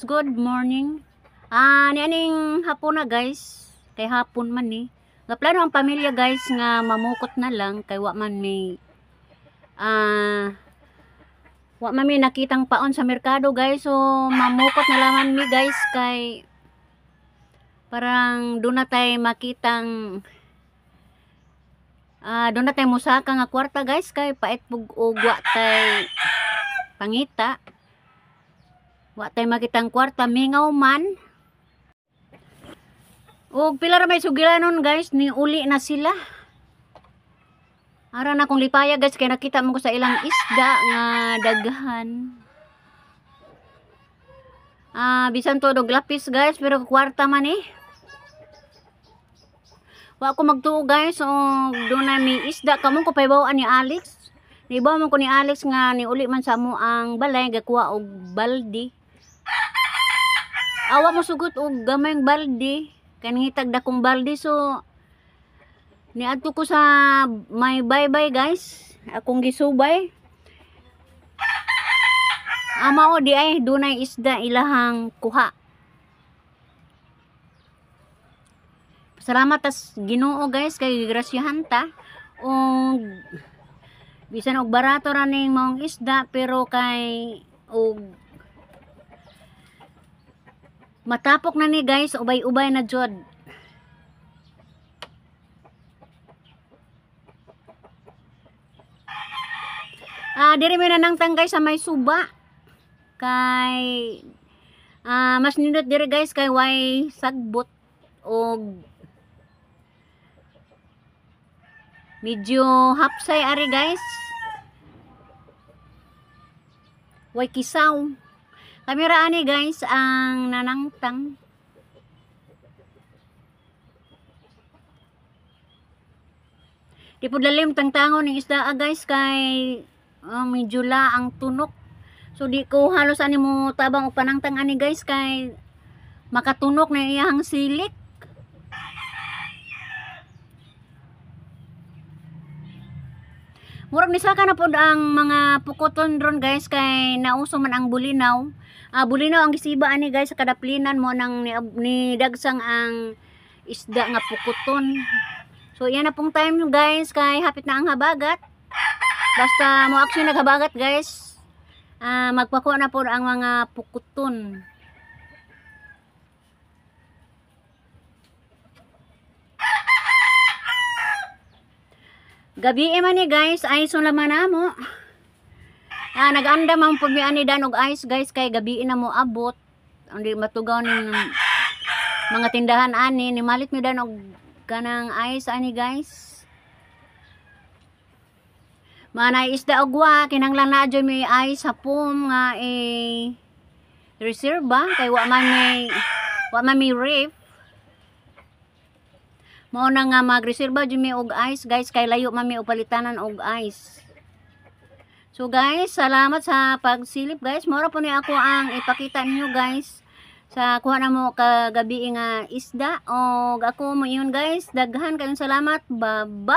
Guys, good morning. Ni aning hapon na, guys. Kay hapon man ni. Nga plano ang pamilya, guys, nga mamukot na lang kay wa man mi nakitang paon sa merkado, guys. So mamukot na lang mi, guys, kay parang doon na tay makitang doon na tay musaka nga kwarta, guys, kay pait pug og wa tay pangita. Wa tay makitang kwarta, mingaw man. Og pila ra may sugilanon, guys, ni uli na sila. Ara na akong lipaya, guys, kay nakita mo ko sa ilang isda nga daghan. Bisan tuod og lapis, guys, pero kwarta man eh. Wa ko magtuo, guys, og doon na may isda kamo ko pahibaw ni Alex. Nibaw man ko ni Alex nga ni uli man sa amo ang balay gakuha og baldi. Awa mo sugot og gamayng baldi kay nangitag dakong baldi, so niadto ko sa may baybay, guys. Akong gisubay. Ama o di ay dunay isda ilahang kuha. Salamat tas Ginoo, guys, kay grasyahan ta. Og bisan og barato ra ning maong isda, pero kay og matapok na ni, guys, ubay-ubay na jud. Diri mi nanangtang, guys, sa may suba. Kay mas nindot diri, guys, kay way sagbot og medyo hapsay ari, guys. Way kisaw. Kamera ani, guys, ang nanangtang. Di po lalim tangtangon ng isda, guys, kay medyo la ang tunok. So di ko halos ani mo tabang og panangtang ani, guys, kay makatunok na iyang silik. Murag nisaka na pod ang mga pukoton ron, guys, kay nauso man ang bulinaw. Bulinaw ang gisiba ani, guys, sa kadaplinan mo nang ni dagsang ang isda nga pukoton. So yan na pong time, guys, kay hapit na ang habagat. Basta mo action naghabagat, guys. Magpakuha na po ang mga pukoton. Gabi man ni, guys, ice laman namo. Nag-anda man pud mi ani dan og ice, guys, kay gabi na mo abot. Hindi matugaw ning mga tindahan ani, ni malit mi dan og kanang ice ani, guys. Manay isda og wa kinahanglan na jud mi ice hapom nga eh reserva kay wa man may ref. Mao na nga magreserba jud mi og ice, guys, kay layo man mi og palitanan og ice. So guys, salamat sa pagsilip, guys. Mao ra po ni ako ang ipakita ninyo, guys, sa kuha na mo kagabi nga isda. Og ako mo yun, guys. Daghan kayong salamat. Bye-bye.